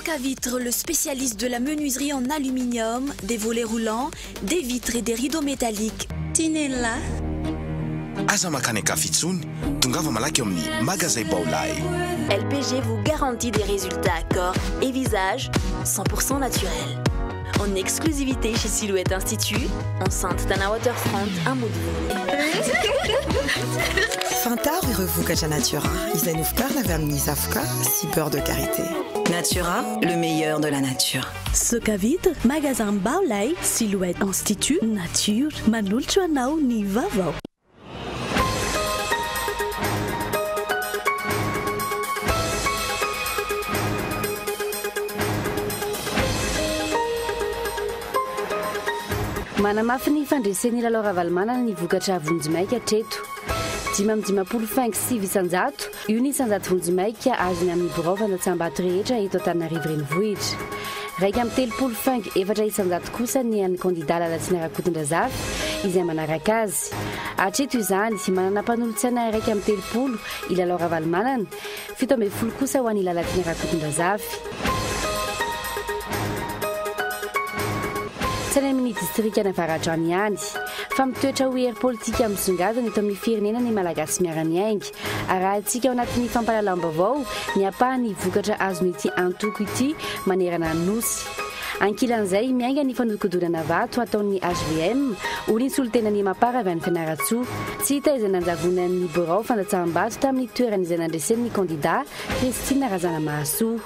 Socavitre, le spécialiste de la menuiserie en aluminium, des volets roulants, des vitres et des rideaux métalliques. Tinella. Aza mankany an-kafa intsony, tongava malaky eo amin'ny Magazay Baolai. LPG vous garantit des résultats corps et visage 100% naturels. En exclusivité chez Silhouette Institut, enceinte Tana Waterfront, un mot Fantaro ireo vokatra Natura izay novokarina avy amin'ny zavoka sy beurre de karité. Natura, le meilleur de la nature. Socavitre, magasin Baolai, Silhouette Institut, Nature, manolotra anao ny vaovao. Manamafy ny fandresen'i Lalao Ravalomanana ny vokatra vonjimaika hatreto. 55 faingo 9%, io ny isanjato vonjimaika azony amin'ny birao fandatsaham-bato rehetra eto Antananarivo Renivohitra. 31 faingo 4% kosa ny an'ny kandidà Lalatiana Rakotondrazafy izay manaraka azy. Hatreto izany, manana mpanolotsaina 31 i Lalao Ravalomanana, 17 kosa ho an'i Lalatiana Rakotondrazafy. Tsy any amin'ny distrikan'Avaradrano ihany, fa mitoetra ho hery politika misongadina eto amin'ny firenena ny Malagasy Miara-Miainga. Arahintsika ao anatin'ny fampahalalam-baovao ny ampahan'ny vokatra azon'ity antoko ity manerana ny Nosy. Ankilan'izay, miainga ny fanodikodinana vato ataon'ny hvm, hoy ny solontenan'ny Mapar avy any Fianarantsoa. Tsy hita izay nanjavonan'ny birao fandatsaham-bato tamin'ny toerana izay nandresen'ny kandidà Christine Razanamahasoa.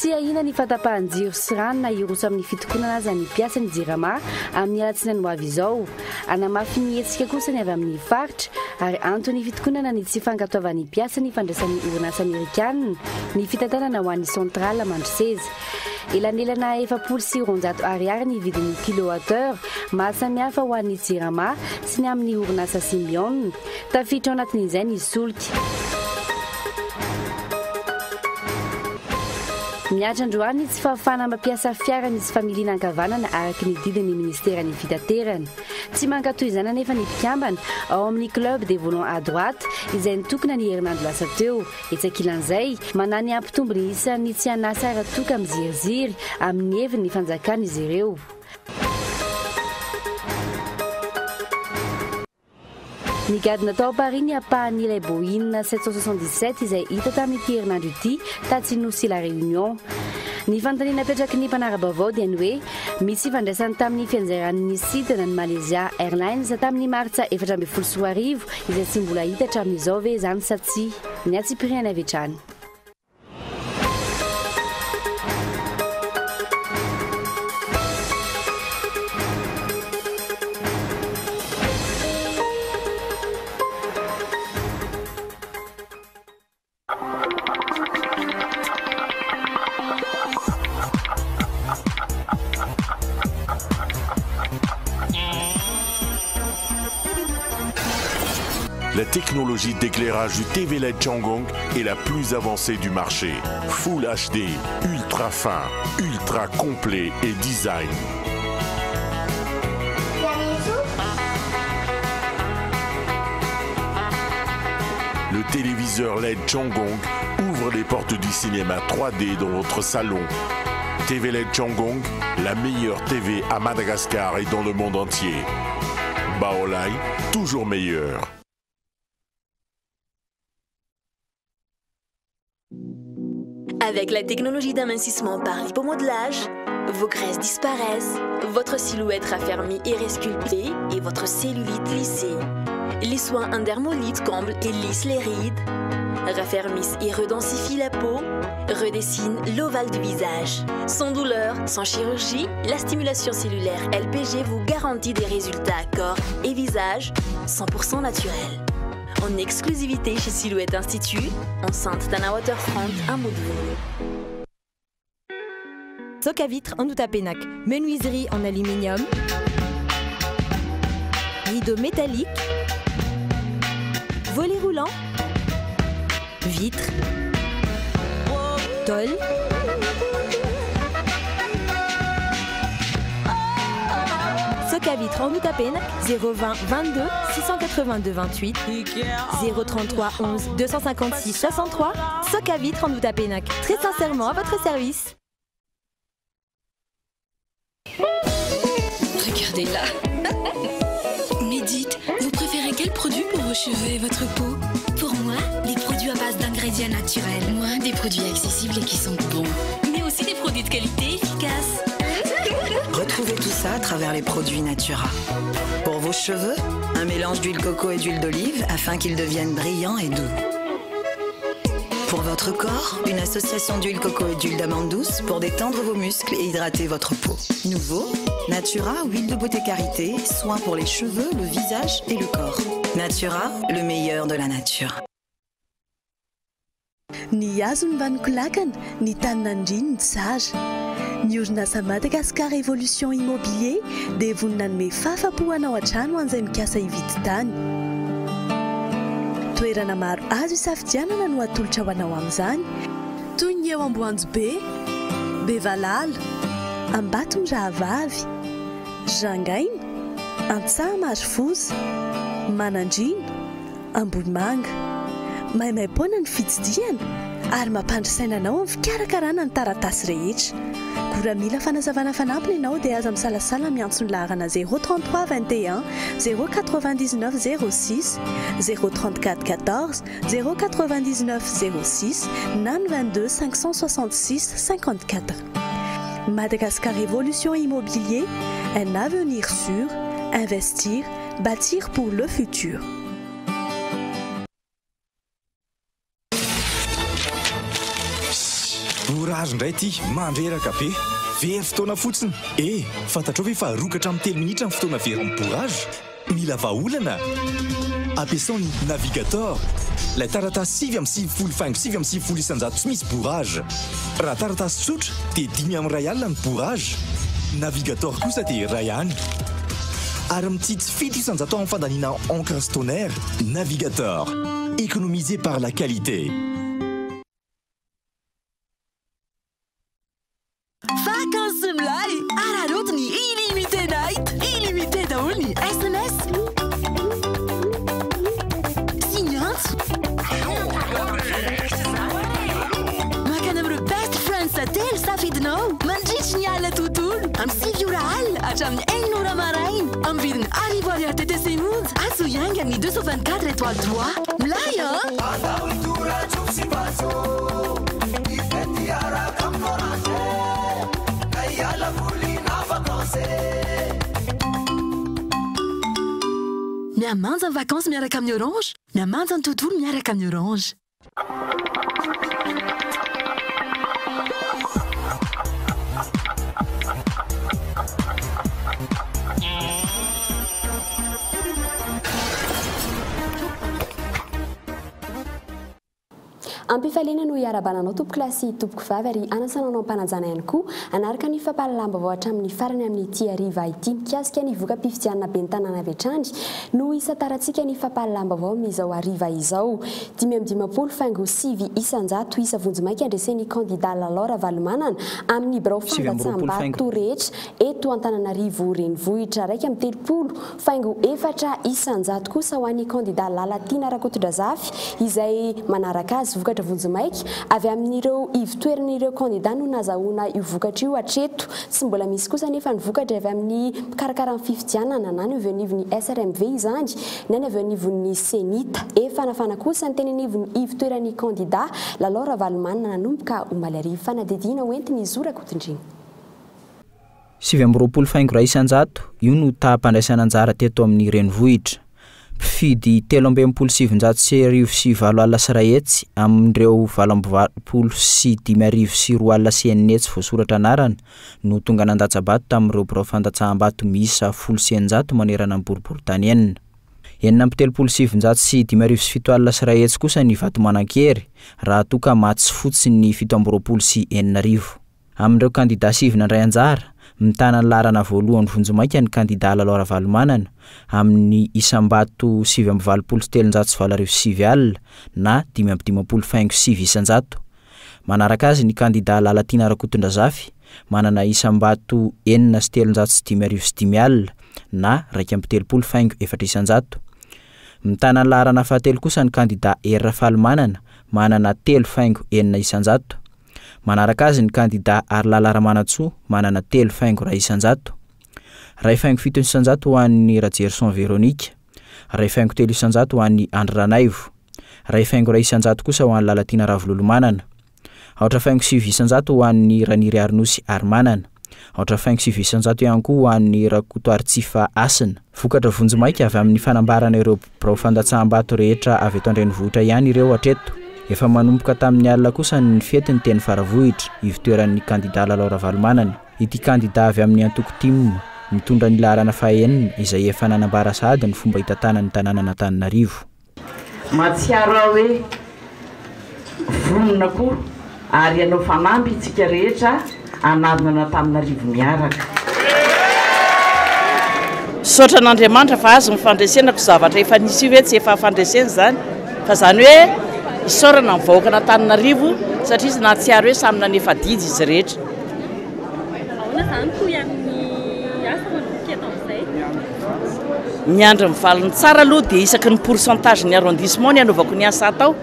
Tsy ahiana ny fahatapahan-jiro sy rano na hiroso amin'ny fitokonana aza ny mpiasan'ny Jirama amin'ny alatsinainy ho avy izao. Hanamafy ny hetsika kosa ny avy amin'ny faritra ary anton'ny fitokonana ny tsy fankatoavan'ny mpiasa ny fandraisan'ny orinasa amerikanina ny fitantanana ho an'ny Centrale Mandroseza. Elanelana 240 ariary ny vidin'ny kilowattheure, mahasamihafa ho an'ny Jirama sy ny amin'ny orinasa Symbion. Tafiditra ao anatin'izay ny solika. Mihatra androany ny tsy fahafahana mampiasa fiara misy familiana ankavanana araka ny didin'ny minisiteran'ny fitaterana. Tsy mankatò izany anefa ny mpikambana ao amin'ny Club des volants à droite izay nitokona ny herinandro lasa teo. Etsy ankilan'izay, manahy ny hampitombo ny isan'ny tsy an'asa raha toa ka miziriziry amin'ny heviny ny fanjakana izy ireo. Nigadona tao Paris ny ampahan'ilay Boeing 777 izay hita tamin'ity herinandro ity tatsy Nosy La Réunion. Ny fanontaniana apetraky ny mpanara-baovao dia ny hoe misy ifandraisany tamin'ny fianjeran'ny sidina ny Malaysia Airlines tamin'ny martsa 2014 izay tsy mbola hita hatramin'izao ve izany sa tsia? Ny antsipiriany avy hatrany. La technologie d'éclairage du TV LED Changhong est la plus avancée du marché. Full HD, ultra fin, ultra complet et design. Le téléviseur LED Changhong ouvre les portes du cinéma 3D dans votre salon. TV LED Changhong, la meilleure TV à Madagascar et dans le monde entier. Baolai, toujours meilleur. Avec la technologie d'amincissement par lipomodelage, vos graisses disparaissent, votre silhouette raffermie et resculptée et votre cellulite lissée. Les soins Indermolite comblent et lissent les rides, raffermissent et redensifient la peau, redessinent l'ovale du visage. Sans douleur, sans chirurgie, la stimulation cellulaire LPG vous garantit des résultats corps et visage 100% naturels. En exclusivité chez Silhouette Institut, enceinte Tana Waterfront à Moudou. Socavitre en Outapenac, menuiserie en aluminium, rideaux métalliques, volets roulants, vitres, tôle. Socavitre Andohatapenaka 020 22 682 28 033 11 256 63. Socavitre Andohatapenaka, très sincèrement à votre service. Regardez-la. Mais dites, vous préférez quel produit pour vos cheveux et votre peau? Pour moi, des produits à base d'ingrédients naturels. Moi, des produits accessibles et qui sont bons. Mais aussi des produits de qualité efficaces. Retrouvez tout ça à travers les produits Natura. Pour vos cheveux, un mélange d'huile coco et d'huile d'olive afin qu'ils deviennent brillants et doux. Pour votre corps, une association d'huile coco et d'huile d'amande douce pour détendre vos muscles et hydrater votre peau. Nouveau, Natura, huile de beauté karité, soin pour les cheveux, le visage et le corps. Natura, le meilleur de la nature. Ny hazo no mbanon-kolakana, ny tany nandriny ny tsara. Ny orinasa Madagascar Evolution Immobilier dia vonona hanome fahafapo anao hatrany ho an'izay mikasa hividy tany. Toerana maro azo isafidianana no atolotra ho anao amin'izany, toy ny eo Amboanjobe, Bevalala, Ambatomirahavavy, Rangaina, Antsahamarifoza, Manandriana, Ambohimanga. Maimaim-poana ny fitsidihana ary mampandry saina anao amin'ny fikarakarana ny taratasy rehetra. Koa raha mila fanazavana fanampiny ianao dia aza misalasala miantso ny laharana 033 21 099 06, 034 14 099 06 na ny 22 566 54. Madagascar Evolution Immobilier, un avenir sûr, investir, bâtir pour le futur. Bourrage indray ity, mandreraka be. Very fotoana fotsiny. Eh, fantatrao ve fa roa ka hatramin'ny telo minitra ny fotoana very amin'ny bourrage? Mila vahaolana? Ampiasao ny Navigator, ilay taratasy 99.99% tsy misy bourrage. Raha taratasy tsotra dia dimy amin'ny iray alina ny bourrage. Navigator kosa dia iray ihany. Ary mitsitsy 7% amin'ny fandaniana encre sy toner. Navigator, économisé par la qualité. Vacances milay! Araraoty ny illimité night! Illimité daholo ny SMS sy ny antso. Mankany amin'ireo best friends telo safidinao mandritry ny alina tontolo amin'ny 9 ora alina hatramin'ny 6 ora maraina amin'ny vidiny 1000 ariary TTC monja. Antso hiainga ny 224 étoile 3. Milay an! Mihamanja ny vacances miaraka amin'ny Orange, mihamanja ny tontolo miaraka amin'ny Orange. Ampifaliana no hiarahabana anao tompokolahy sy tompokovavy ary hanasana anao am-panajana ihany koa hanaraka ny fampahalalam-baovao hatramin'ny farany amin'ity hariva ity mikasika ny voka-pifidianana ben'ny tanàna avy hatrany no hisantarantsika ny fampahalalam-baovao amin'izao hariva izao. 55.9% isa vonjimaika andresen'ny kandida Lalao Ravalomanana amin'ny birao fandatsaham-bato rehetra eto Antananarivo renivohitra. 31.4% kosa ho an'ny kandida Lalatiana Rakotondrazafy izay manaraka azy. Vokatra vonjimaika avy amin'ireo ivotoeran'ireo kandida no nazahoana io vokatra io hatreto. Tsy mbola misy kosa nefa ny vokatra avy amin'ny mpikarakara ny fifidianana na ny avy anivon'ny SRMV izany na ny avy anivon'ny CENIT. Efa nafana kosa ny teny anivon'ny ivotoeran'ny kandida Lalao Ravalomanana nanomboka omaly hariva. Fanadihadiana hoentin'i Zo Rakotondriana. 29.1%, io no taham-pandraisana anjara teto amin'ny renivohitra. Mpifidy 1963 801 amin'ireo 688,206 voasoratra anarana no tonga nandatsa-bato tamin'ireo birao fandatsaham-bato miisa 610 manerana ny boriborintany enina. 936 700 kosa ny vato manan-kery raha toa ka maty sy fotsy ny 627. Amin'ireo kandida sivy nandray anjara, mitana ny laharana voalohany vonjimaika ny kandida Lalao Ravalomanana amin'ny isam-bato 389 809 na 55.9%. Manaraka azy ny kandida Lalatiana Rakotondrazafy manana isam-bato 306 500 na 31,4%. Mitana ny laharana fahatelo kosa ny kandida Hery Rafalimanana, manana 3,6%. Manaraka azy ny kandida Harilala Ramanantsoa, manana 3,1%. 1,7% ho an'i Rajerison Véronique, 1,3% ho an'i Andry Ranaivo, 1,1% kosa ho an'i Lalatiana Ravololomanana. 4,9% ho an'i Raniry Arinosy Arimanana. 4,9% ihany koa ho an'i Rakotoaritsifa Hasina. Vokatra vonjimaika avy amin'ny fanambarana ireo birao fandatsaham-bato rehetra avy eto an-drenivohitra ihany ireo hatreto. Efa manomboka tamin'ny alina kosa ny fety ny teny Faravohitra, ivotoeran'ny kandida Lalao Ravalomanana. Ity kandida avy amin'ny antoko tim, mitondra ny laharana fahenina, izay efa nanambara sahady ny fomba hitantanany ny tanànan'Antananarivo. Mahatsiaro aho hoe vonona koa ary hanao fanamby itsika rehetra hanarina an'Antananarivo miaraka. Misaotra an'Andriamanitra fa azo ny fandresena ko zavatra efa nisy io ve tsy efa fandresena izany fa izany hoe isaorana ny vahoakan'Antananarivo satria izy nahatsiaro hoe samy nanefa adidy izy rehetra. Ahoana izany toy amin'ny asa manomboka eto amin'izay? Miandry ny valiny tsara aloha dia isaky ny pourcentage ny arrondissement ny anaovako ny asa atao.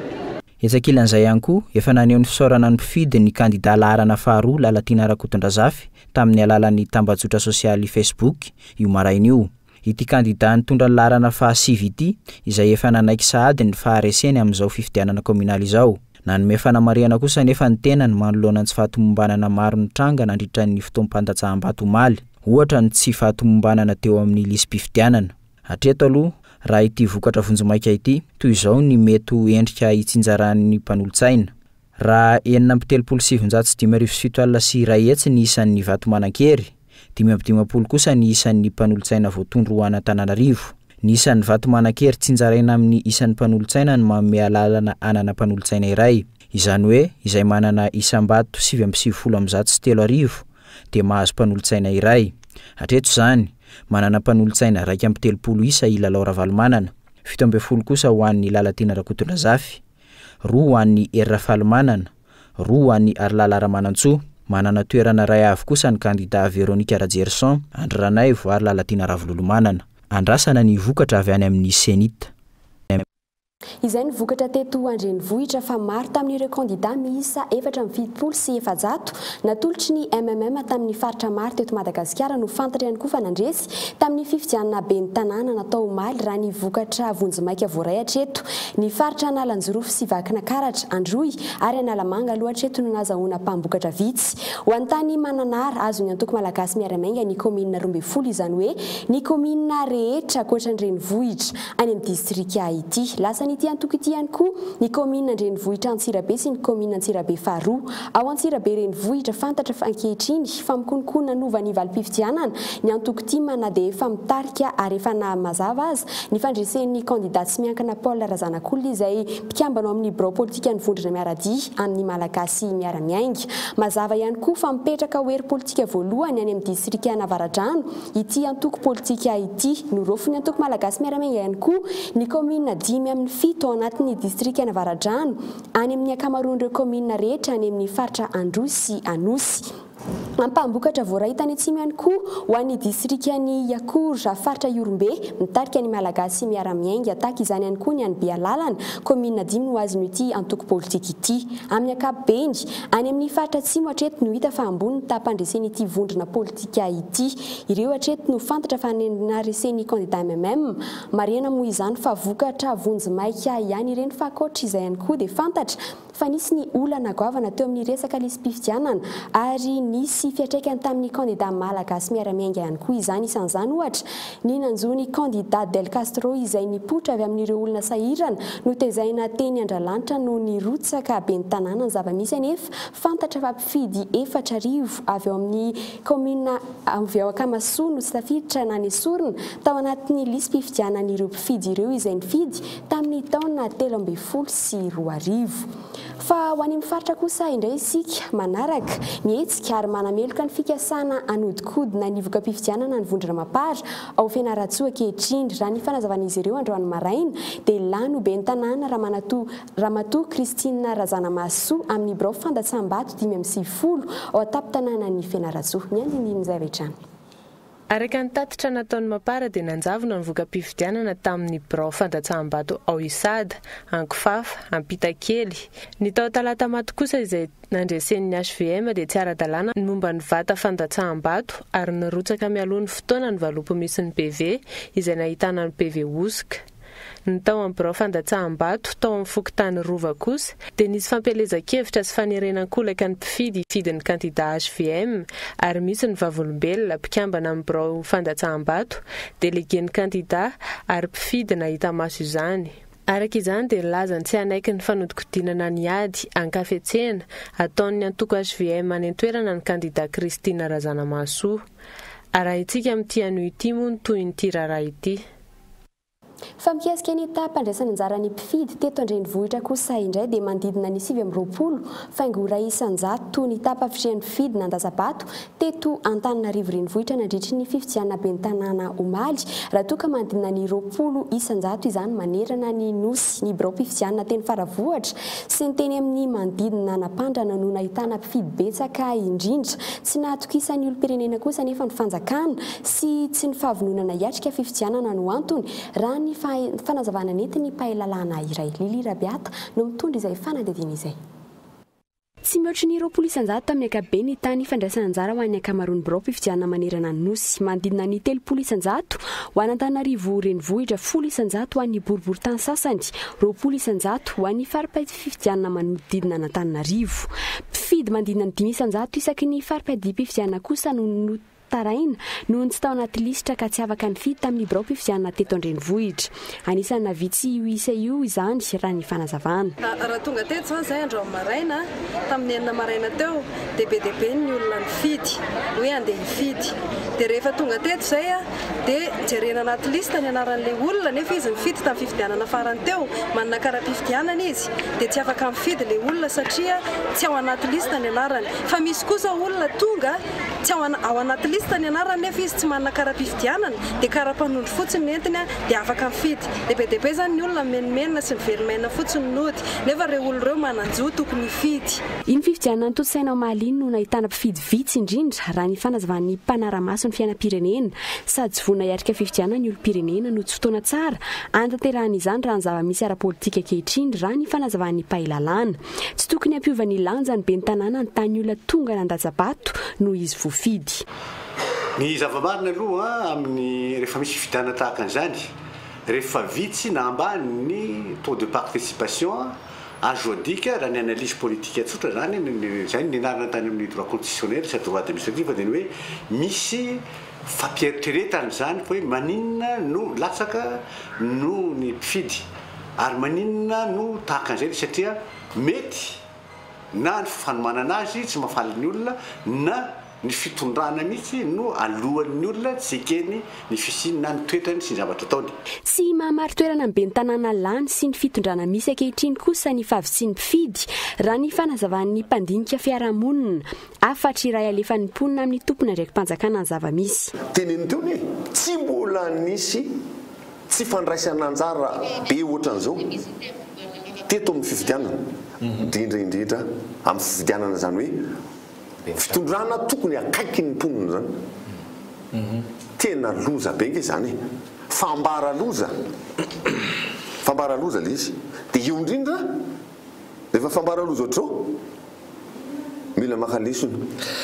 Etsy ankilan'izay ihany koa, efa naneho ny fisaorana ny mpifidy ny kandidà laharana faharoa Lalatiana Rakotondrazafy tamin'ny alalan'ny tambajotra sosialy Facebook io maraina io. Ity kandidà nitondra ny laharana fahasivy ity izay efa nanaiky sahady ny fahareseny amin'izao fifidianana kaominaly izao. Nanome fanamarihana kosa anefa ny tenany manoloana ny tsy fahatomombanana maro nitranga nandritra ny fotoam-pandatsaham-bato omaly. Ohatra ny tsy fahatomombanana teo amin'ny lisi-pifidianana. Hatreto aloha, raha ity vokatra vonjimaika ity, toy izao ny mety ho endrika hitsinjaran'ny mpanolotsaina. Raha 1936 700 ny isan'ny vato manan-kery, 55 kosa ny isan'ny mpanolotsaina voatondro ho an'Antananarivo. Ny isan'ny vato manan-kery tsinjaraina amin'ny isan'ny mpanolotsaina no manome alalana hanana mpanolotsaina iray. Izany hoe izay manana isam-bato 3199 dia mahazo mpanolotsaina iray. Hatreto izany, manana mpanolotsaina 31 isa i Lalao Ravalomanana, 17 kosa ho an'i Lalatiana Rakotondrazafy, roa ho an'i Hery Rafalimanana, roa ho an'i Harilala Ramanantsoa. Manana toerana iray avy kosa ny kandidà Véronique Rajerison, Andry Ranaivo ary Lalatiana Ravololomanana. Andrasana ny vokatra avy any amin'ny Cenit. Izay ny vokatra teto an-drenivohitra fa maro tamin'ireo kandida miisa 474 natolotry ny MMM tamin'ny faritra maro teto Madagasikara no fantatra ihany koa fa nandresy tamin'ny fifidianana ben'ny tanàna natao omaly raha ny vokatra vonjimaika voaray hatreto. Ny faritra Analanjirofo sy Vakinakaratra, Androy ary Analamanga aloha hatreto no nazahoana mpambokatra vitsy. Ho an'ny tany Mananara, azon'ny antoko Malagasy Miara-Miainga ny kaominina 12 izany hoe ny kaominina rehetra ankoatra ny renivohitra any amin'ny distrika ity. Lasan'ity antoko ity ihany koa ny kaominina an-drenivohitra Antsirabe sy ny kaominina Antsirabe faharoa. Ao Antsirabe renivohitra, fantatra fa ankehitriny fa mikononkona hanova ny valim-pifidianana ny antoko tim na dia efa mitarika ary efa nahamazava aza ny fandresen'ny kandida tsy miankina Paul Razanakolona izay mpikambana ao amin'ny birao politikan'ny vondrona miara-dia amin'ny Malagasy miara-miainga. Mazava ihany koa fa mipetraka ho hery politika voalohany any amin'ny distrikan'Avaradrano Ity antoko politika ity. Norofon'ny antoko Malagasy Miara-Miainga ihany koa ny kaominina dimy amin'ny fito ao anatin'ny distrikan'Avaradrano, any amin'ny ankamaroan'ireo kaominina rehetra any amin'ny faritra Androy sy Anosy. Ampaham-bokatra voaray tany atsimo ihany koa ho an'ny distrikan'i Iakora, faritra Ihorombe, mitarika ny Malagasy Miara-Miainga. Tahaka izany ihany koa ny any Bealalana, kaominina dimy no azon'ity antoko politika ity. Amin'ny ankapobeny, any amin'ny faritra atsimo hatreto no hita fa ambony ny taham-pandresen'ity vondrona politika ity. Ireo hatreto no fantatra fa naresen'ny kandida MMM. Marihana moa izany fa vokatra vonjimaika ihany ireny fa ankoatra izay ihany koa dia fantatra fa nisy ny olana goavana teo amin'ny resaka lisi-pifidianana ary nisy fiantraikany tamin'ny kandida Malagasy Miara-Miainga ihany koa izany. Isan'izany ohatra ny nanjo ny kandida Del Castro izay nipoitra avy amin'ireo olona sahirana notezaina teny Andralanitra no nirotsaka ben'ny tanàna. Ny zava-misy anefa fantatra fa mpifidy 4000 avy ao amin'ny kaominina avy ao Akamasoa no tsy tafiditra na nesorina tao anatin'ny lisi-pifidianan'ireo mpifidy ireo izay nifidy tamin'ny taona 2013. Fa ho any amin'ny faritra kosa indray isika manaraka ny hetsika ary manameloka ny fikasana hanodinkodina ny voka-pifidianana ny vondrona Mapar ao Fianarantsoa ankehitriny. Raha ny fanazavan'izy ireo androany maraina dia lany ho ben'ny tanàna Ramanatoa Ramatoa Christine Razanamahasoa amin'ny birao fandatsaham-bato 95 ao an-tampon-tanànan'i Fianarantsoa. Ny andinindin'izay avy hatrany. Araka ny tatitra nataon'ny Mapar dia nanjavona ny voka-pifidianana tamin'ny birao fandatsaham-bato ao Isada, Ankofafa, Ampitakely. Ny tao Talatamaty kosa izay nandresen'ny hvm dia tsy ara-dalàna ny momba ny vata fandatsaham-bato ary nirotsaka mialoha ny fotoana ny valopy misy ny PV izay nahitana ny PV hosoka. Ny tao amin'ny birao fandatsaham-bato tao amin'ny fokontany Rova kosa dia nisy fampielezan-kevitra sy fanerena an-kolaka ny mpifidy hifidy ny kandida hvm ary misy ny vavolombelona, mpikambana amin'ny birao fandatsaham-bato, delegen'ny kandida ary mpifidy nahita maso izany. Araka izany dia nilaza ny tsy hanaiky ny fanodikodinana ny ady ankafetsena ataon'ny antoko hvm any an-toerana ny kandida Christine Razanamahasoa. Arahintsika amin'ity anio ity moa ny tohin'ity raharaha ity. Fa mikasika ny taham-pandraisana anjaran'ny mpifidy teto an-drenivohitra kosa indray dia manodidina ny 29 faingo 1% ny taham-pahavitrihan'ny mpifidy nandatsa-bato teto Antananarivo renivohitra nandritry ny fifidianana ben'ny tanàna omaly raha toa ka manodidina ny 20% izany manerana ny Nosy. Ny biraom-pifidianana teny Faravohitra sy ny teny amin'ny manodidina an'Ampandrana no nahitana mpifidy betsaka indrindra. Tsy nahatokisan'ny olom-pirenena kosa anefa ny fanjakana sy tsy ny fahavononana hiatrika fifidianana no antony, raha ny fanazavana nentin'ny mpahay lalàna iray. Lily Rabiata no mitondra izay fanadihadiana izay. Tsy mihoatry ny 20% tamin'ny ankapobeny ny tany fandraisana anjara ho an'ny ankamaroan'ny biraom-pifidianana manerana ny Nosy. Manodidina ny 30% ho an'Antananarivo renivohitra, 10% ho an'ny boriborintany sasany, 20% ho an'ny fari-pifidianana manodidina an'Antananarivo. Mpifidy manodidina ny 5% isaky ny fari-piadiam-pifidianana kosa no notaraina noho ny tsy tao anaty lisitra ka tsy afaka nifidy tamin'ny biraom-pifidianana teto an-drenivohitra. Anisan'ny nahavitsy io isa io izany, raha ny fanazavana. Raha tonga teto izany izahay androany maraina, tamin'ny enina maraina teo, dia be dia be ny olona nifidy, hoe handeha hifidy. Dia rehefa tonga teto izay dia jerena anaty liste ny anaran'ilay olona nefa izy nifidy tamin'ny fifidianana farany teo, manana kara-pifidianana izy, dia tsy afaka mifidy ilay olona satria tsy ao anaty liste ny anarany. Fa misy kosa olona tonga tsy ao ao anaty liste ny anarany nefa izy tsy manana kara-pifidianana dia kara-panondro fotsiny ny entiny dia afaka mifidy. Dia be dia be izany ny olona mimenomenona sy miverimena fotsiny nody nefa ireo olona ireo manan-jo tokony hifidy. Iny fifidianana notontosaina omaly iny no nahitana mpifidy vitsy indrindra raha ny fanazavan'ny mpanara-maso ny fiainam-pirenena. Sady tsy vonona hiatrika fifidianana ny olom-pirenena no tsy fotoana tsara hanatanterahana izany raha ny zava-misy ara-politika ankehitriny raha ny fanazavan'ny mpahay lalàna. Tsy tokony hampiova ny lanjan'ny ben'ny tanàna ny tany olona tonga nandatsa-bato noho izy voafidy. Ny zava-marina aloha amin'ny rehefa misy fifidianana tahaka an'izany, rehefa vitsy na ambany ny taux de participation, azo adika raha ny analyse politique tsotra izany, izay no nianarana tany amin'ny droit constitutionnel sy droit administratif dia ny hoe misy fampieritreretana izany fa hoe maninona no latsaka no ny mpifidy. Ary maninona no tahaka an'izay ilay satria mety na ny fanomanana azy tsy mahafaly ny olona na ny fitondrana mihitsy no alohan'ny olona tsy ekeny ny fisiany na ny toetrany sy ny zavatra ataony. Tsy mahamari-toerana ny ben'ny tanàna lany sy ny fitondrana misy ankehitriny kosa ny fahavitsian'ny mpifidy, raha ny fanazavan'ny mpandinika fiarahamonina. Hafatr iray alefan'ny mponina amin'ny tompon'andraiki-panjakana ny zava-misy. Teneno teo anie, tsy mbola nisy Tsy fandraisana anjara be ohatran'izao teto amin'ny fifidianana, indrindra indrindra amin'ny fifidianana izany hoe fitondrana tokony akaiky ny mponina izany. Tena loza be ange izany e! Fambara loza, fambara loza ilay izy. Dia eo indrindra rehefa fambara loza ohatr'izao, Mila maka lesona.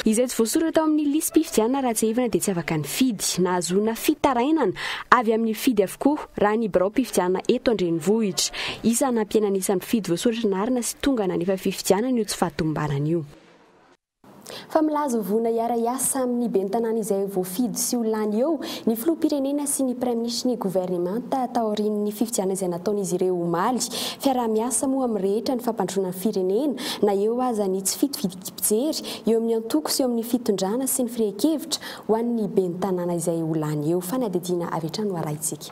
Izay tsy voasoratra tao amin'ny lisi-pifidianana raha tsiahivina dia tsy afaka nifidy. Nahazoana fitarainana avy amin'ny mpifidy avokoa raha ny biraom-pifidianana eto an-drenivohitra. Isan'ny nampihena ny isan'ny mpifidy voasoratra anarana sy tonga nanefa fifidianana io tsy fahatomombanana io. Fa milaza ho vonona hiara-hiasa amin'ny ben'ny tanàna izay voafidy sy ho lany eo ny filoham-pirenena sy ny praiminisitry ny governemanta taorian'ny fifidianana izay nataon'izy ireo omaly. Fiaraha-miasa moa amin'ny rehetra ny fampandrosoana ny firenena na eo aza ny tsy fitoviam-pijery eo amin'ny antoko sy eo amin'ny fitondrana sy ny firehan-kevitra ho an'ny ben'ny tanàna izay ho lany eo. Fanadihadiana avy hatrany no arahintsika.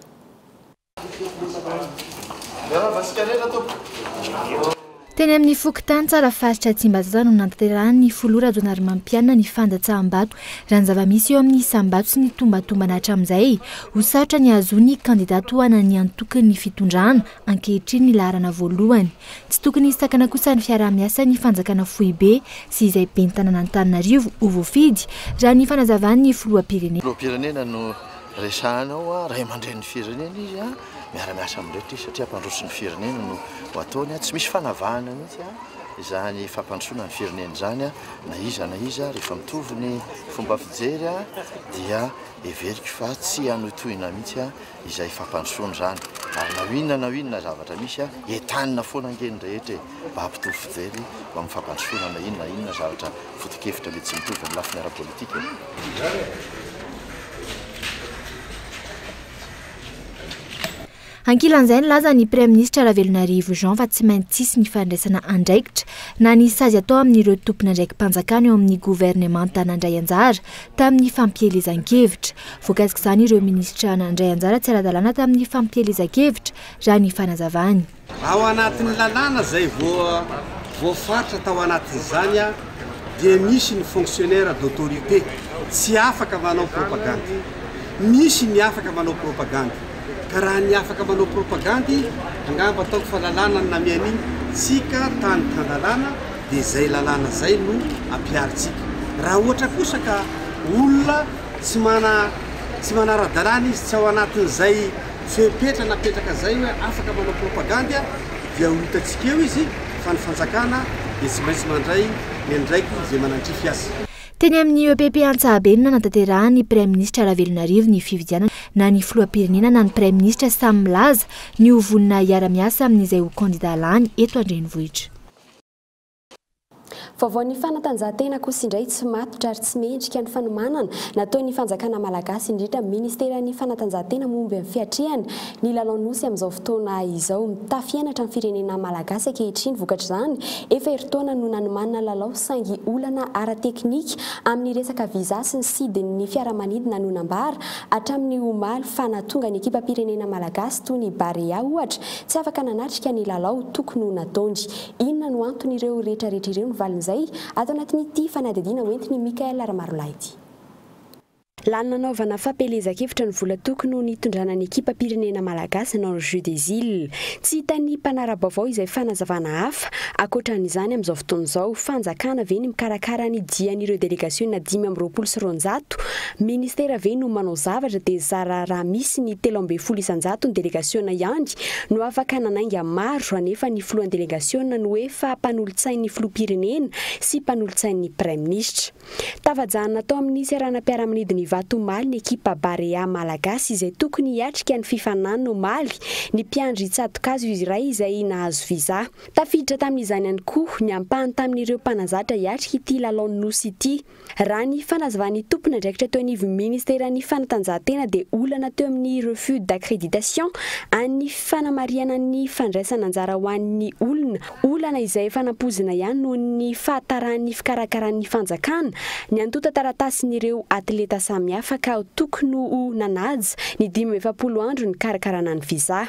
Teny amin'ny fokontany Tsarafaritra Tsimbazaza no nanatanterahan'ny filoha Rajaonarimampianina ny fandatsaham-bato. Raha ny zava-misy eo amin'ny isam-bato sy ny tombantombana hatramin'izay, ho sarotra ny hahazoan'ny kandida tohanan'ny antokon'ny fitondrana ankehitriny ny laharana voalohany. Tsy tokony hisakana kosa ny fiaraha-miasan'ny fanjakana foibe sy izay ben'ny tanàn'Antananarivo ho voafidy, raha ny fanazavan'ny filoham-pirenena. Filoham-pirenena no resahana ao, ray aman-drenin'ny firenena izy, miara-miasa amin'ny rehetra izy satria hampandroso ny firenena no ho ataony, tsy misy fanavahana mihitsy izany fampandrosoana ny firenena izany na iza na iza, rehefa mitovy ny fomba fijery dia heveriko fa tsy hanohitohina mihitsy izay fampandrosoana izany ary na ho inona na ho inona zavatra misy, entanina foana ange ny rehetra e, mba hampitovy fijery ho amin'ny fampandrosoana na inona na inona zavatra foto-kevitra mety tsy mitovy amin'ny lafiny ara-politika e. Ankilan'izay, nilaza ny Praiminisitra Ravelonarivo Jean fa tsy maintsy hisy ny fandraisana andraikitra na ny sazy atao amin'ireo tompon'andraiki-panjakana eo amin'ny governemanta nandray anjara tamin'ny fampielezan-kevitra. Voakasik'izany ireo minisitra nandray anjara tsy ara-dalàna tamin'ny fampielezan-kevitra, raha ny fanazavany. Ao anatin'ny lalàna izay voafaritra tao anatin'izany dia misy ny fonctionnaire d'autorité tsy afaka manao propagandy. Misy ny afaka manao propagandy. Ka raha ny afaka manao propagandy angamba ataoko fa lalàna no namehy an'iny, tsika tany tan-dalàna dia izay lalàna izay no ampiharintsika. Raha ohatra kosa ka olona tsy mana tsy manara-dalàna izy, tsy ao anatin'izay fepetra napetraka izay hoe afaka manao propagandy dia ho hitantsika eo izy fa ny fanjakana dia tsy maintsy mandray ny andraikiny izay manandrify azy. Teny amin'ny EPP Antsahabe no nanatanterahan'ny Praiminisitra Ravelonarivo ny fifidianana na ny filoham-pirenena na ny praiminisitra samy milaza ny ho vonona hiara-miasa amin'izay ho kandida lany eto an-drenivohitra. Vaovaon'ny fanatanjahantena kosa indray tsy matotra ary tsy mendrika ny fanomanana nataon'ny fanjakana malagasy indrindra ministeran'ny fanatanjahantena momba ny fiatrehana ny lalao nosy amin'izao fotoana izao. Mitafy henatra ny firenena malagasy ankehitriny vokatr'izany. Efa herintaona no nanomanana lalao saingy olana ara-teknika amin'ny resaka visa sy ny sidin'ny fiaramanidina no nambara hatramin'ny omaly fa nahatonga ny ekipam-pirenena malagasy toy ny Barea ohatra tsy afaka nanatrika ny lalao tokony ho nataony. Inona no anton'ireo rehetrarehetra ireo ny valin'izay ato anatin'ity fanadihadiana hoentin'i Mickaël Ramarolahy ity. Lany nanaovana fampielezan-kevitra ny vola tokony ho nitondrana ny ekipam-pirenena malagasy nanao ny Jeux des Iles. Tsy hitan'ny mpanara-baovao izay fanazavana hafa ankoatran'izany amin'izao fotoana izao. Fanjakana ve ny mikarakara ny dian'ireo delegasiona 225? Ministera ve no manao zavatra dia zara raha misy ny 13 isan-jato ny delegasiona ihany no afaka nanainga maro anefa ny filohan'ny delegasiona no efa mpanolotsain'ny filoham-pirenena sy mpanolotsain'ny praiminisitra. Tafajanona tao amin'ny seranam-piaramanidina Ivato omaly ny ekipa Barea Malagasy izay tokony hiatrika ny fifaninanana omaly ny mpiandry tsato-kazo iray izay nahazo visa. Tafiditra tamin'izany ihany koa ny ampahany tamin'ireo mpanazatra hiatrika ity lalaon'ny Nosy ity. Raha ny fanazavan'ny tompon'andraikitra teo anivon'ny ministeran'ny fanatanjahantena dia olana teo amin'ny refus d'accréditation an'ny fanamarihana ny fandraisana anjara ho an'ny olona Olana izay efa nampoizina ihany noho ny fahataran'ny fikarakaran'ny fanjakana ny antontan-taratasin'ireo atleta samihafa ka tokony ho nanaja ny 45 andro nikarakarana ny visa.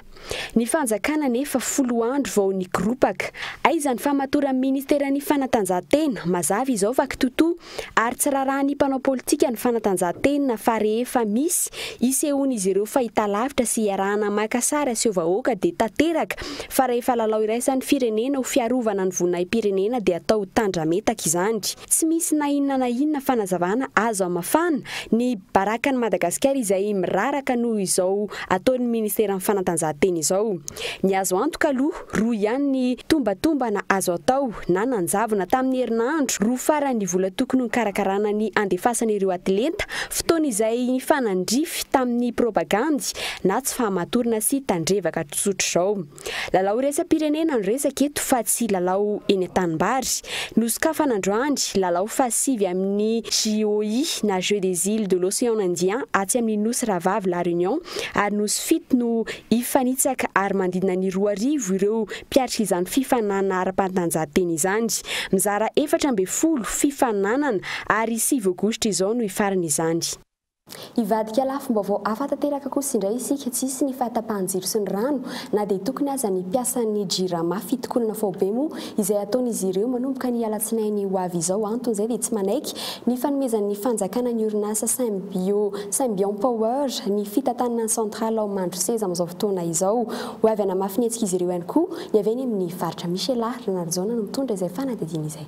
Ny fanjakana anefa folo andro vao nikoropaka. Aiza ny fahamatoran'ny ministeran'ny fanatanjahantena? Mazava izao fa kitotoa Ary tsy rarahan'ny mpanao politika ny fanatanjahantena fa rehefa misy isehoan'izy ireo fahitalavitra sy iarahana maka sary aseho vahoaka dia tanteraka fa rehefa lalao iraisan'ny firenena ho fiarovana ny voninahi-pirenena dia atao tandrametaka izany. Tsy misy na inona na inona fanazavana azo hamafana ny barakan'i Madagasikara izay miraraka noho izao ataon'ny ministeran'ny fanatanjahantena izao. Ny azo antoka aloha, roa ihany ny tombatombana azo atao na nanjavona tamin'ny herinandro roa farany ny vola tokony ho nikarakarana ny handefasana ireo atleta, fotoana izay nifanandrify tamin'ny propagandy na tsy fahamatorana sy tandrevaka tsotr'izao. Lalao iraisam-pirenena no resaka eto fa tsy lalao eny an-tanimbary. Nosokafana androany, lalao fahasivy amin'ny JOI na Jeux des Iles de l'Océan Indien atsy amin'ny Nosy Rahavavy La Réunion ary Nosy Fito no Hifanitsaka ary manodidina ny 2000 ireo mpiatrika izany fifaninanana ara-panatanjahantena izany. Mizara 14 fifaninanana ary sivy aogositra izao no hifarana izany. Hivadika lafim-baovao hafa tanteraka kosa indray isika, tsy hisy ny fahatapahan-jiro sy ny rano na dia tokony aza ny mpiasan'ny Jirama. Fitokonana faobe moa izay ataon'izy ireo manomboka ny alatsinainy ho avy izao. Anton'izay dia tsy manaiky ny fanomezan'ny fanjakana ny orinasa Symbio, Symbion Power ny fitantanana ny centrale ao Mandroseza amin'izao fotoana izao. Ho avy hanamafy ny hetsik'izy ireo ihany koa ny avy any amin'ny faritra Michela Ranarijaona no mitondra izay fanadihadiana izay.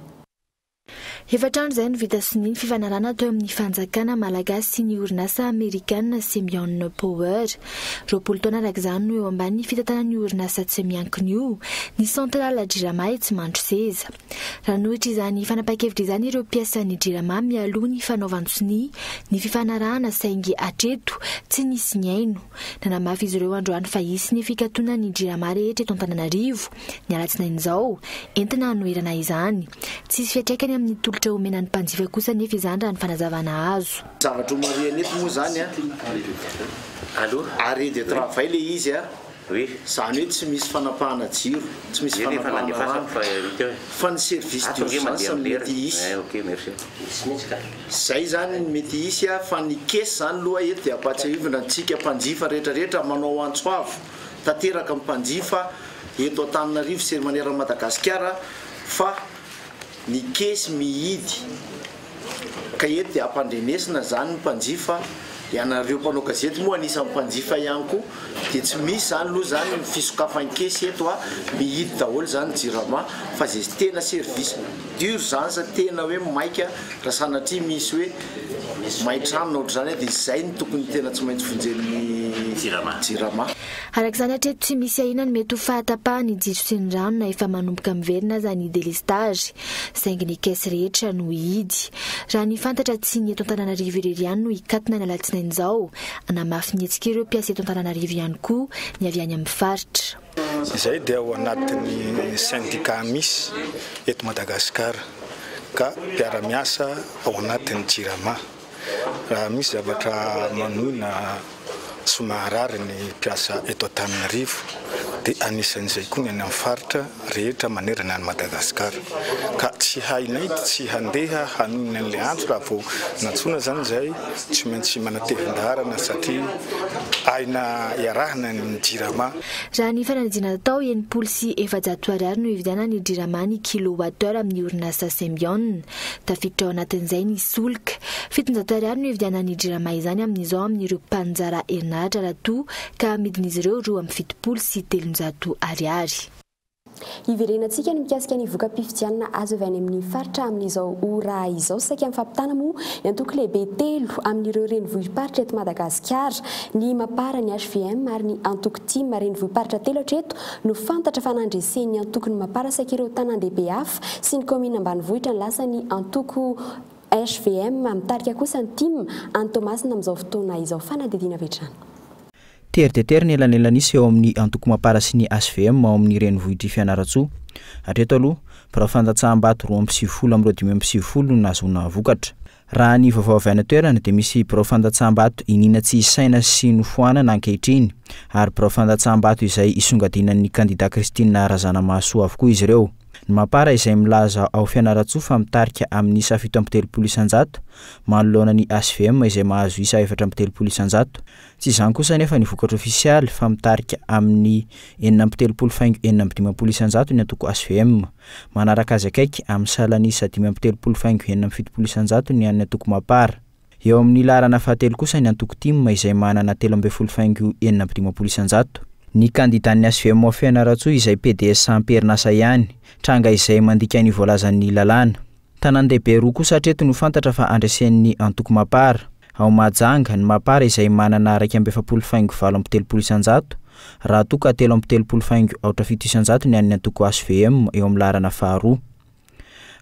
Efatra andro izay no vita sonia ny fifanarahana teo amin'ny fanjakana malagasy sy ny orinasa amerikana Symbion Power. 20 taona araka izany no eo ambanin'ny fitantanan'io orinasa tsy miankina io ny centrale Jirama etsy Mandroseza. Raha nanohitra izany fanapahan-kevitra izany ireo mpiasan'ny Jirama mialoha ny fanaovan-tsonia ny fifanarahana saingy hatreto tsy nisy nihaino. Nanamafy izy ireo androany fa hisy ny fikatonan'ny Jirama rehetra eto Antananarivo ny alatsinainy izao, entina hanoherana izany. Tsy hisy fiantraikany amin'ny tolotra omena ny mpanjifa kosa anefa izany raha ny fanazavana azo. Zavatra homarihana eto moa izany an, arrêt de travail ilay izy an, izany hoe tsy misy fanapahana jiro, tsy misy fanapahana rano, fa ny service d'urgence no mety hisy. Izay izany no mety hisy an, fa ny caisse izany aloha eto dia ampahatsiahivina antsika mpanjifa rehetra rehetra manao antso avo tanteraka ny mpanjifa eto Antananarivo sy manerana an'i Madagasikara fa ny kesy mihidy ka eto dia ampandrenesina izany ny mpanjifa, ianareo mpanao gazety moa anisan'ny mpanjifa ihany koa dia tsy misy izany aloha izany ny fisokafan'ny kesy eto a, mihidy daholo izany ny jirama fa izay tena service d'urgence tena hoe maika raha sanatria misy hoe may trano na ohatr'izany dia izay no tokony tena tsy maintsy vonjen'ny jirama. Araka izany hatreto tsy misy ahiana ny mety ho fahatapahan'ny jiro sy ny rano na efa manomboka miverina aza ny delestazy, saingy ny caisse rehetra no hihidy. Raha ny fantatra tsy ny eto Antananarivo irery ihany no hikatona ny alatsinainy izao, hanamafy ny hetsika ireo mpiasa eto Antananarivo ihany koa ny avy any amin'ny faritra. Izay dia ao anatin'ny syndicat misy eto Madagasikara ka mpiara-miasa ao anatin'ny Jirama. Raha misy zavatra manoina sy maharary ny mpiasa eto Antananarivo dia anisan'izay koa ny any amin'ny faritra rehetra manerana an'i Madagasikara. Ka tsy hainay tsy handeha hanoina an'ilay antso raha vao nantsoina izany izay tsy maintsy manatevin-daharana satria aina iarahana ny Jirama. Raha ny fanadihadiana natao, 460 ariary no ividianan'ny Jirama ny kilowatt-heure amin'ny orinasa Symbion. Tafiditra ao anatin'izay ny solika. 700 ariary no ividianan'ny Jirama izany amin'izao amin'ireo mpaninjara herinaratra raha toa ka amidin'izy ireo 372 ariary. Hiverenantsika ny mikasika ny voka-pifidianana azo avy any amin'ny faritra amin'izao ora izao. Saika mifampitana moa ny antoko lehibe telo amin'ireo renivohi-paritra eto Madagasikara, ny Mapar, ny hvm ary ny antoko tim. Renivohi-paritra telo hatreto no fantatra fa nandresen'ny antokon'ny Mapar saika ireo tanàn-dehibe hafa sy ny kaominina ambanivohitra ny lasan'ny antoko hvm. Mitarika kosa ny tim any Toamasina amin'izao fotoana izao. Fanadihadiana avy hatrany. Tery dia tery ny elanelan'isa eo amin'ny antoko Mapar sy ny hvm ao amin'ny renivohitr'i Fianarantsoa. Hatreto aloha, birao fandatsaham-bato 92 amin'ireo 95 no nahazoana vokatra. Raha ny vaovao avy any an-toerana dia misy birao fandatsaham-bato iniana tsy isaina sy nofoanana ankehitriny ary birao fandatsaham-bato izay isongadinan'ny kandida Christine Razanamahasoa avokoa izy ireo. Ny Mapar izay milaza ao Fianarantsoa fa mitarika amin'ny isa 37% manoloana ny hvm izay mahazo isa 34 isan-jato. Tsy izany kosa anefa ny vokatra ofisialy fa mitarika amin'ny 36 faingo 56 isan-jato ny antoko hvm. Manaraka azy akaiky amin'ny salan'isa 35 faingo 76 isan-jato ny an'ny antoko Mapar. Eo amin'ny laharana fahatelo kosa ny antoko tim izay manana 13 faingo 56 isan-jato. Ny kandidan'ny hvm ao Fianarantsoa izay pds am-perinasa ihany, tranga izay mandika ny voalazan'ny lalàna. Tanàn-dehibe roa kosa hatreto no fantatra fa andresen'ny antoko Mapar. Ao Mahajanga, ny Mapar izay manana 41 faingo 38 isan-jato, raha toa ka 33 faingo aotra fito isan-jato ny an'ny antoko hvm eo amin'ny laharana faharoa.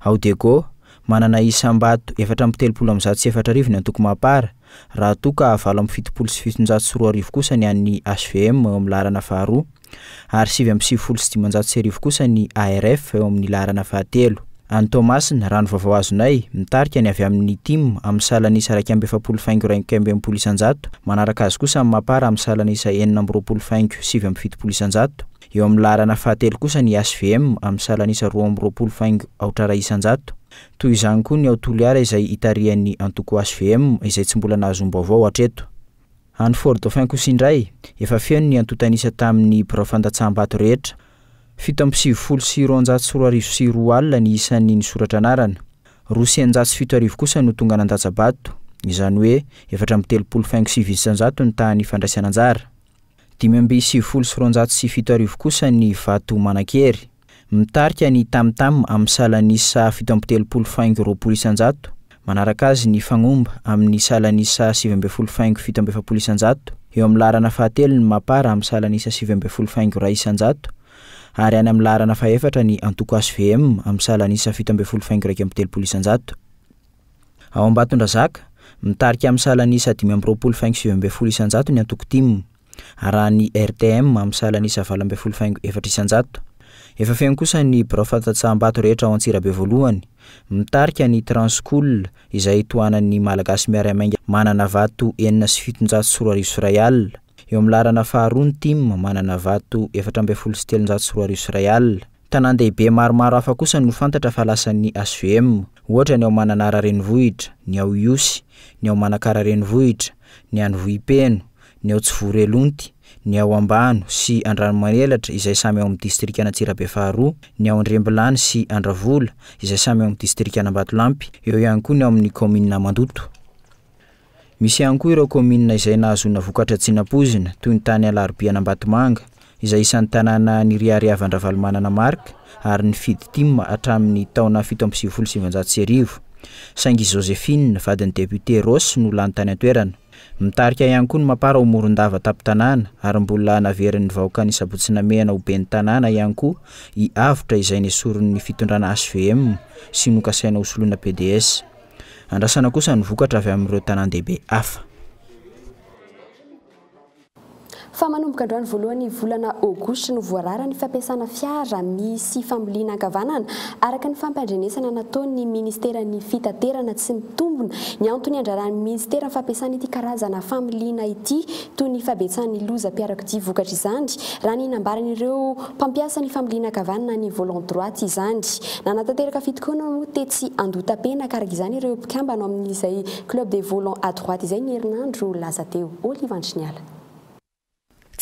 Ao Diego, manana isam-bato 234 ny antoko Mapar, raha toa ka 278 kosa ny an'ny hvm eo amin'ny laharana faharoa, ary 1599 kosa ny ARF eo amin'ny laharana fahatelo. Any Toamasina, raha ny vaovao azonay, mitarika ny avy amin'ny tim amin'ny salan'isa 41 faingo 61 isan-jato, manaraka azy kosa ny Mapar amin'ny salan'isa 26 faingo 79 isan-jato, eo amin'ny laharana fahatelo kosa ny hvm amin'ny salan'isa 22 faingo aotra iray isan-jato. Toy izany koa ny ao Toliara izay itarihan'ny antoko hvm izay tsy mbola nahazoam-baovao hatreto. Any Fort Dauphin kosa indray, efa feno ny antontan'isa tamin'ny birao fandatsaham-bato rehetra. 2097 2000 ny isan'ny nisoratra anarana. 7602 kosa no tonga nandatsa-bato, izany hoe 34,9% ny tahan'ny fandraisana anjara. 295 kosa ny vato manan-kery. Mitarika ny Tam Tam amin'ny salan'isa 37,20%, manaraka azy ny Fagnomba amin'ny salan'isa 19,47%, eo amin'ny laharana fahatelo ny Mapar amin'ny salan'isa 19,1% ary any amin'ny laharana fahefatra ny antoko hvm amin'ny salan'isa 17,31%. Ao Ambatondrazaka, mitarika amin'ny salan'isa 25,19% ny antoko tim, arahan'ny rtm amin'ny salan'isa 18,4%. Efa feno kosa ny birao fandatsaham-bato rehetra ao Antsirabe voalohany, mitarika ny Transcool izay tohanan'ny Malagasy Miara-Miainga manana vato 2006 1000. Eo amin'ny laharana faharoa ny tim manana vato 2014 1014. Tanàn-dehibe maromaro hafa kosa no fantatra fa lasan'ny hvm, ohatra ny ao Mananara renivohitra, ny ao Ihosy, ny ao Manakara renivohitra, ny any Vohipeno, ny ao Tsivory Elonty, ny ao Ambano sy Andranomanelatra izay samy ao amin'ny distrikan'Antsirabe faharoa, ny ao Andrembilany sy Andravola izay samy ao amin'ny distrikan'Ambatolampy, eo ihany koa ny ao amin'ny kaominina Mandoto. Misy ihany koa ireo kaominina izay nahazoana vokatra tsy nampoizina toy ny tany Alarobia an'Ambatomanga izay isan'ny tanàna niriariavan-dRavalomanana Marc ary nifidy tim hatramin'ny taona 1997. Saingy i Joséphine, vadin'ny député Rossy no lany tany an-toerana. Mitarika ihany koa ny Mapar ao Morondava tampon-tanàna ary mbola naverin'ny vahoakan'i Sabotsy Namehana ho ben'ny tanàna ihany koa i Avotra izay nesorin'ny fitondrana hvm sy nokasaina hosoloina pds. Andrasana kosa ny vokatra avy amin'ireo tanàn-dehibe hafa. Fa manomboka androany voalohan'ny volana aogositra no voarara ny fampiasana fiara misy familiana ankavanana, araka ny fampandrenesana nataon'ny ministeran'ny fitaterana. Tsy mitombina ny antony andraran'ny minisitera ny fampiasana ity karazana familiana ity, toy ny fahabetsahan'ny lozam-piarakodia vokatr'izany, raha ny nambaran'ireo mpampiasa ny familiana ankavanana ny volant droite izany. Nanatanteraka fitokonana moa tetsy Andohatapenaka araka izany ireo mpikambana ao amin'izay Club des volants à droite izay ny herinandro lasa teo. Olive Andriniala.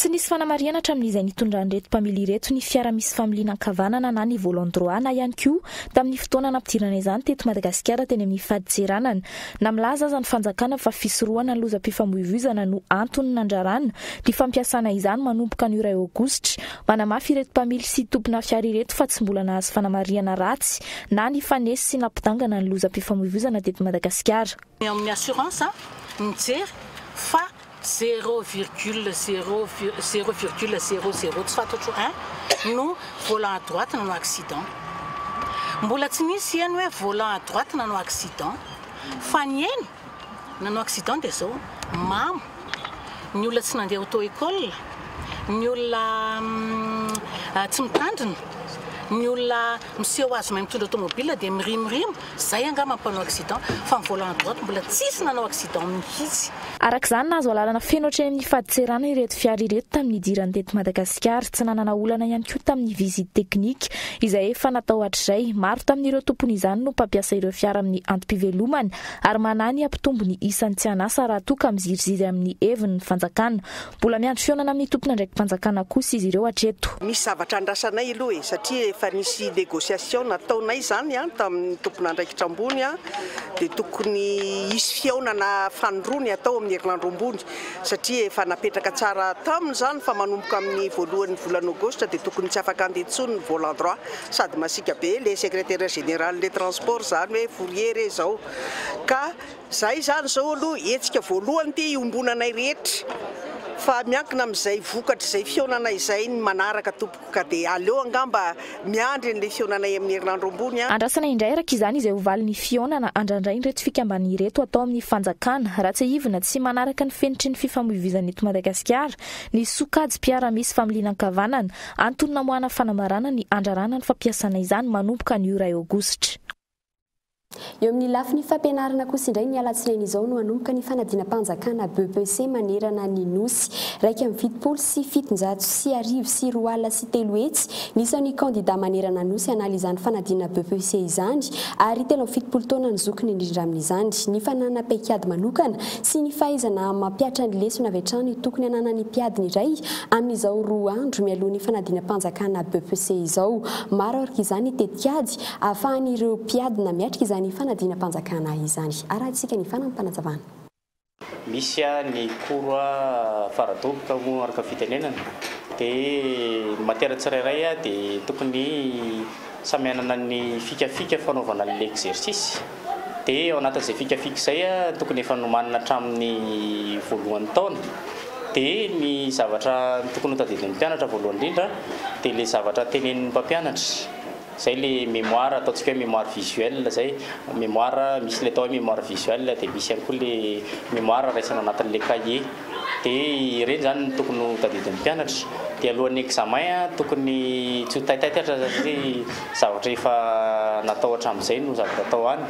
Tsy nisy fanamarihana hatramin'izay nitondran'ireto mpamily ireto ny fiara misy familiana ankavanana na ny volant droit na ihany koa tamin'ny fotoana nampidirana izany teto Madagasikara teny amin'ny fadintseranana. Na milaza aza ny fanjakana fa fisorohana ny lozam-pifamoivoizana no antony nandrarana ny fampiasana izany manomboka ny iray aogositra, manamafy ireto mpamily sy tompona fiara ireto fa tsy mbola nahazo fanamarihana ratsy na nifanesy sy nampidangana ny lozam-pifamoivoizana teto Madagasikara. Ny ao amin'ny assurance mijery fa zéro virgule zéro zéro virgule zéro zéro tsy fantatro un no volant à droite nanao accident. Mbola tsy nisy heno hoe volant à droite nanao accident fa ny heno nanao accident dia zao, mamo, ny olona tsy nandeha auto école, ny olona tsy mitandrina, ny olona miseho azy mahay mitondra automobile dia mirimorimo, zay angamba ny mpanao accident fa ny volant à droite mbola tsisy nanao accident mihitsy. Araka izany, nahazo alalana feno hatreny amin'ny fadintseranana ireto fiara ireto tamin'ny nidirany teto Madagasikara. Tsy nanana olana ihany koa tamin'ny visite technique izay efa natao hatrizay. Maro tamin'ireo tompon'izany no mpampiasa ireo fiara amin'ny antom-pivelomana ary manahy ny hampitombo ny isan'ny tsy an'asa raha toa ka miziriziry amin'ny heviny ny fanjakana. Mbola miandry fihaonana amin'ny tompon'andraiki-panjakana kosa izy ireo hatreto. Misy zavatra andrasanay aloha e, satria efa nisy négociation nataonay izany tamin'ny tompon'andraikitra ambony dia tokony hisy fihaonana fanindroany hatao amin'ny herinandro ambony satria efa napetraka tsara taminy izany fa manomboka amin'ny voalohan'ny volana aogositra dia tokony tsy afaka handeha intsony ny volant droit sady masiaka be le secrétaire général des transports izany hoe Fourier re izao ka Zay izany izao aloha hetsika voalohany ity iombonanay rehetra fa miankina amin'izay vokatr'izay fihaonana izay ny manaraka tompoko ka dia aleo angamba miandry an'ilay fihaonanay amin'ny herinandro ambony an. Andrasana indray araka izany izay ho valin'ny fihaonana andrandrain'ireto fikambanana ireto atao amin'ny fanjakana. Raha tsiahivina, tsy manaraka ny fenitry ny fifamoivoizana eto Madagasikara ny sokajim-piara misy familiana ankavanana. Antony namoahana fanambarana ny handrarana ny fampiasana izany manomboka anio iray aogositra. Eo amin'ny lafiny fampianarana kosa indray, ny alatsinainy izao no hanomboka ny fanadinam-panjakana BEPC manerana ny Nosy. 371,220 ny isan'ny kandida manerana ny Nosy hanala izany fanadinana BEPC izany ary 73 taona ny zokiny indrindra amin'izany. Ny fananana paikady manokana sy ny fahaizana mampihatra ny lesona avy hatrany tokony hananan'ny mpiadina iray amin'izao roa andro mialoha ny fanadinam-panjakana BEPC izao. Maro araka izany ny tetikady ahafahan'ireo mpiadina miatrika izany fanadinam-panjakana izany. Arahintsika ny fanampinazavana. Misy ny cours faradoboka moa araka ny fitenenana dia ny matière tsirairay dia tokony samy hanana ny fikafika fanaovana an'ilay exercice dia ao anatin'izay fikafika izay tokony efa nomanina hatramin'ny voalohan'ny taona dia ny zavatra tokony hotadidin'ny mpianatra voalohany indrindra dia ilay zavatra tenenin'ny mpampianatra. Zay le mémoire ataontsika hoe mémoire visuelle zay, mémoire misy le atao hoe mémoire visuelle dia misy ihany koa le mémoire raisina anatin'le cahier dia ireny zany no tokony ho tadidin'ny mpianatra dia alohan'ny examen tokony tsy ho taitaitra satria zavatra efa natao hatramin'izay no zavatra atao any.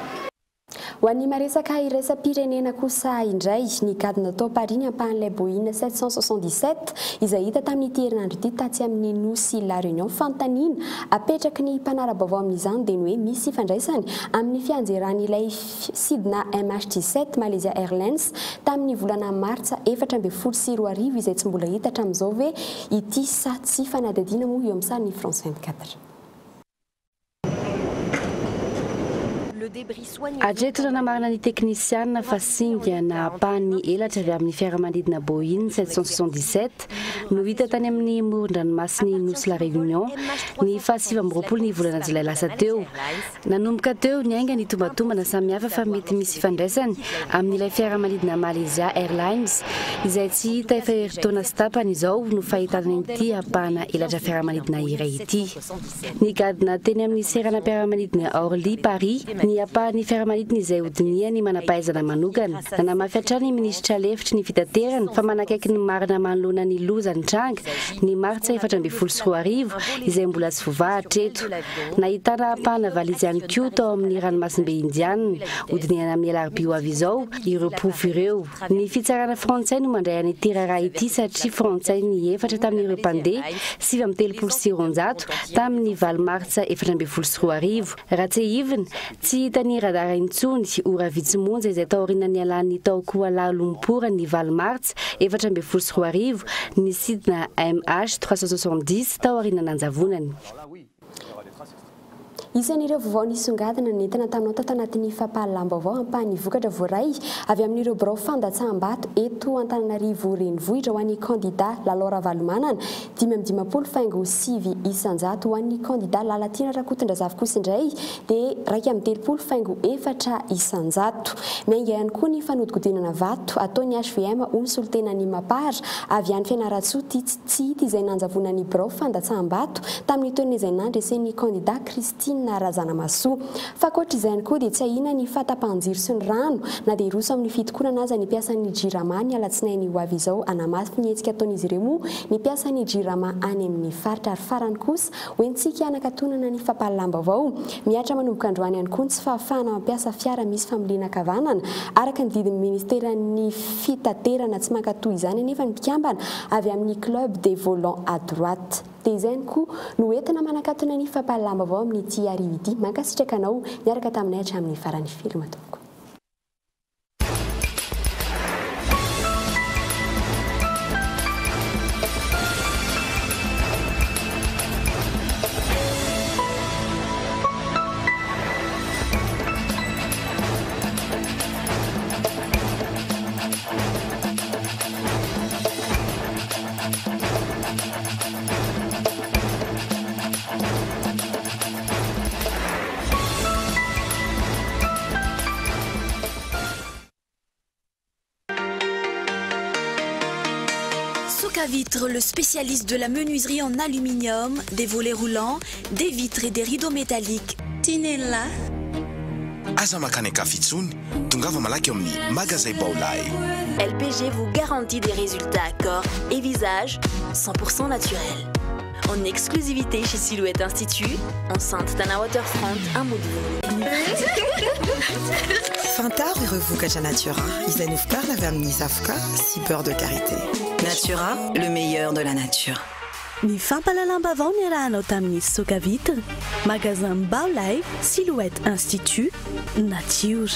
Ho an'ny maresaka iraisam-pirenena kosa indray, nigadona tao Paris ny ampahan'ilay Boeing 777 izay hita tamin'ity herinandro ity tatsy amin'ny nosy La Réunion. Fanontaniana apetraky ny mpanara-baovao amin'izany dia ny hoe misy ifandraisany amin'ny fianjeran'ilay sidina MH17 Malaysia Airlines tamin'ny volana martsa 2014 izay tsy mbola hita hatramin'izao ve ity sa tsia? Fanadihadiana moa eo amin'ny sarin'ny France 24. Hatreto nanamarina ny teknisianina fa singa na ampahan'ny elatra avy amin'ny fiaramanidina Boeing 777 no hita tany amin'ny moron-dranomasin'ny Nosy La Réunion ny faha 29 ny volana jolay lasa teo. Nanomboka teo, niainga ny tombatombana samihafa fa mety misy ifandraisany amin'ilay fiaramanidina Malaysia Airlines izay tsy hita efa herintaona sy tapany izao no fahitana ity ampahana elatra fiaramanidina iray ity. Nigadona teny amin'ny seranam-piaramanidina Orly, Paris, ny ampahan'ny fiaramanidina izay hodinihan'ny manam-pahaizana manokana. Nanamafy hatrany ny minisitra lefitry ny fitaterana fa manakaiky ny marina manoloana ny loza nitranga ny martsa 2014 izay mbola tsy voavaha hatreto. Nahitana ampahana valizy ihany koa tao amin'ny ranomasimbe Indiana. Hodinihana amin'ny alarobia ho avy izao ireo porofo ireo. Ny fitsarana frantsay no mandray an'ity raharaha ity satria frantsay ny efatra tamin'ireo mpandeha 239 tamin'ny 8 martsa 2014. Raha tsiahivina, tsy hitan'ny radara intsony, ora vitsy monja izay taoriana nialan'ny tao Kuala Lumpur ny 8 martsa 2014 ny sidina MH 370 taoriana nanjavonany. Isan'ireo vaovao nisongadina nentina taminao tato anatin'ny fampahalalam-baovao ampahan'ny vokatra voaray avy amin'ireo birao fandatsaham-bato eto Antananarivo Renivohitra ho an'ny kandida Lalao Ravalomanana, 55.9%, ho an'ny kandida Lalatiana Rakotondrazafy kosa indray dia 31.4%. Miainga ihany koa ny fanodikodinana vato ataon'ny HVM ho ny solontenan'ny Mapar avy any Fianarantsoa tsy hita izay nanjavonan'ny birao fandatsaham-bato tamin'ny toerana izay nandresen'ny kandida Christine Razanamahasoa. Fa ankoatra izay ihany koa dia tsy ahiana ny fahatapahan-jiro sy ny rano na dia hiroso amin'ny fitokonana aza ny mpiasan'ny Jirama ny alatsinainy ho avy izao. Hanamafy ny hetsika ataon'izy ireo moa ny mpiasan'ny Jirama any amin'ny faritra ary farany kosa hoentintsika hanakatonana ny fampahalalam-baovao. Mihatra manomboka androany ihany koa ny tsy fahafahana mampiasa fiara misy familiana ankavanana araka ny didin'ny ministeran'ny fitaterana. Tsy mankatò izany anefa ny mpikambana avy amin'ny Club des volants à droite. Dia izay ihany koa no entina manakatona ny fampahalalam-baovao amin'ity hariva ity. Mankasitraka anao niaraka taminay hatramin'ny farany. Veloma tompoko. Vitre, le spécialiste de la menuiserie en aluminium, des volets roulants, des vitres et des rideaux métalliques. Tinella. Aza makany an-kafa intsony, tongava malaky eo amin'ny magazay Baolay. LPG vous garantit des résultats corps et visage 100% naturels. En exclusivité chez Silhouette Institut, enceinte Tana Waterfront, Ambodivona. Fantaro ireo vokatra Natura izay novokarina avy amin'ny zavoka sy beurre de karité. Natura, le meilleur de la nature. Ny fampahalalam-baovao niarahanao tamin'ny Soka Vitre, Magasin Baolai, Silhouette Institut, Nature.